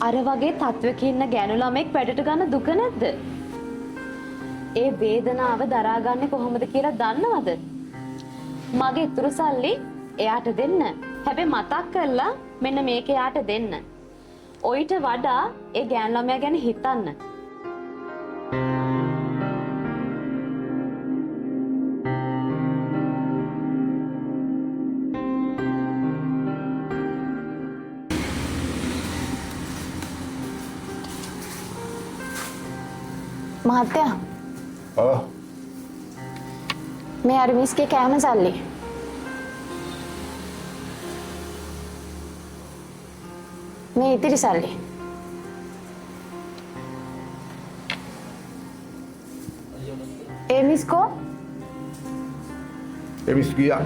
අර වගේ තත්ත්වයක ඉන්න ගෑනු ළමෙක් වැඩට ගන්න දුක නැද්ද? ඒ වේදනාව දරාගන්නේ කොහොමද කියලා දන්නවද? මගේ ඉතුරු සල්ලි එයාට දෙන්න. හැබැයි මතක් කරලා මෙන්න මේක එයාට දෙන්න. ඔయిత වඩා ඒ ගෑනු ළමයා ගැන හිතන්න. මහත්තයා. ඔව්. මේ අර මිස්ගේ කෑම සල්ලි. මේ ඉතිරි සල්ලි. ඒ මිස්කෝ? ඒ මිස් ගියා.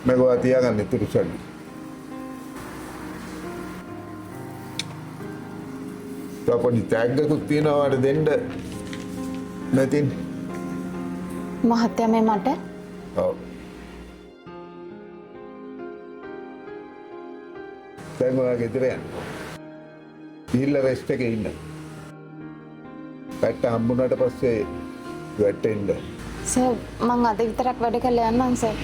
මේක ඔයා තියාගන්න ඉතිරි සල්ලි. තව පොඩි ටැග් එකකුත් තියෙනවා ඔයාලට දෙන්න. නැතිනම්. මහත්තයා මේ මට? ඔව්. දැන් ඔයා ගෙදර යන්න. ගිහිල්ලා රෙස්ට් එකේ ඉන්න. පැට්ට හම්බුනාට පස්සේ වැටෙන්න. සර් මං අද විතරක් වැඩ කරලා යන්නම් සර්.